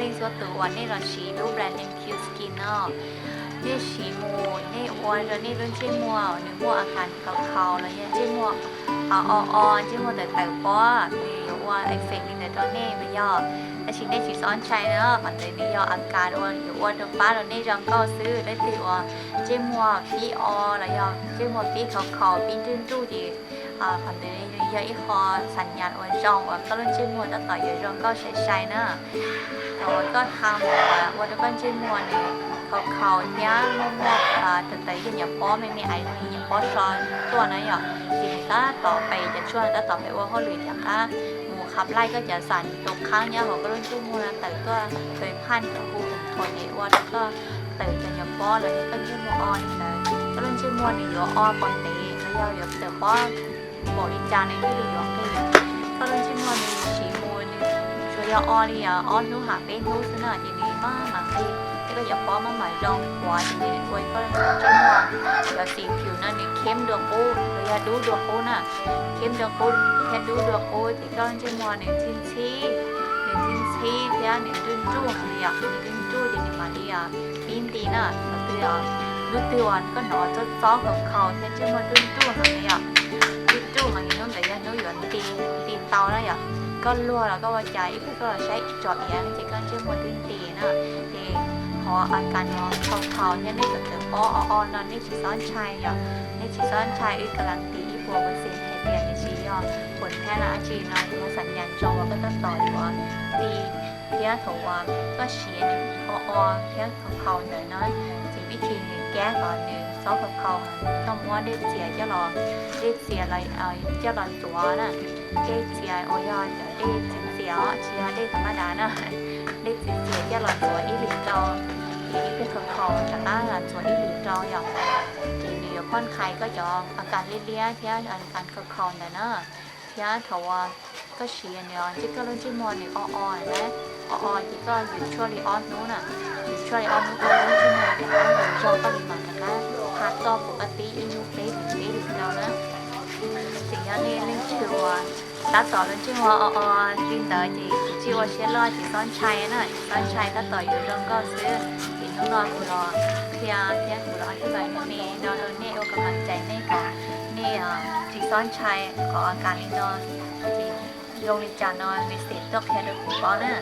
Leej txhua tus uas nej los siv lub brand name Q Skin no, nej siv mus nej ua rau nej lub ntsej muag nws muaj a kas khaus khaus los yog ntsej muag o o, ntsej muag tawm tawm pob, nws yuav ua effect li ntawd rau nej mas yog. Tab sis nej tsis txhob ntshai na, qhov ntawd nws yog a kas uas yuav ua rau pab rau nej zoo nkauj xwb. Leej twg uas ntsej muag pib o los yog ntsej muag pib khaus khaus pib nruj nruj ces qhov ntawd yog ib qho xam nyas uas zoo uas koj lub ntsej muag tab tom yuav zoo nkauj sai sai na. Thaum uas koj tha mus ua rau koj ntsej muag nws khaus khaus thiab muaj muaj tawm tawm ib co nyuam pob me me ais zoo li nyuam pob so tuaj na yom, ces nws tab tom pem cov tshuaj tab tom pem ua hauj lwm rov qab mus qhab laij koj cov xam tus qhaab nyob hauv koj lub ntsej muag no tawm tuaj, pes phaj hu hu ces ua rau koj tawm cov nyuam pob los yog koj ntsej muag o li ntawd. Koj lub ntsej muag nws yuav o pom ntev los yog yuav tawm pob npaum li cas nws thiaj li yuav nqis. Koj lub ntsej muag nws siv mus nws tsuas yog o li ob hnub ham peb hnub xwb na ces nws maj mam nqis thiab koj cov pob maj mam zoo qhuav ces nws ua koj lub ntsej muag cov xim phium no nws kheb dua qub los yog dub dua qub na. Kheb dua qub thiab dub dua qub ces koj lub ntsej muag nws ntxhib ntxhib, nws ntxhib ntxhib thiab nws nruj nruj heev li yom, nws nruj nruj ces nws mam li pib nti na. Qhov twg, lub twg uas koj hnov txob txob khaus khaus thiab ntsej muag nruj nruj heev li yom, nruj nruj heev li hnub ntawd yog hnub yuav nti, nti tau na yom. Koj luag los koj ua cas ib pliag koj los saib tsom iav ces koj ntsej muag twb nti na. Ces qhov a kas no khaus khaus thiab nej tawm tawm pob o o no nej tsis txhob ntshai yom, nej tsis txhob ntshai, wb kas las tis ib puas percent hais tias nws tsis yog phuam thab los dab tsi no, yog xam nyas zoo uas koj tab tom yuav nti thiab thaum uas koj siav nws o o thiab khaus khaus ntawd no ces vib thib nws kab kom nws txhob khaus khaus, koj muab dej txias coj los, dej txias los coj los ntxuav na. Dej txias uas yog cov dej txias txias os, tsis yog dej thaum maj dav na. Dej txias txias coj los ntxuav ib hlis rau, ces ib pliag khaus khaus rov qab los ntxuav ib hlis rau yom. Ces nws yuav phoj qhais koj cov a kas liab liab thiab a kas khaus khaus ntawd na. Thiab thaum uas koj siav nws, ntsej koj lub ntsej muag nws o o na, o o ces koj yws tshuaj li ob hnub na, yws tshuaj li ob hnub koj lub ntsej muag rov qab zoo koj li mam rov qab tha toj puv koj tib ib hnub peb feem peb li rau na. Tseem yog nej leej twg uas tab tom lub ntsej muag o o li ntawd ces tsis txhob ua siab loj, tsis txhob ntshai na, tsis txhob ntshai, tab tom yuav zoo nkauj xwb. Ces hnub no kuv los qhia thiab kuv los thij pais me me no rau nej ua kom kam cais nej kom nej tsis txhob ntshai qhov a kas li no. Ces zoo li cas no nws xim tuaj qhia rau kuv paub na.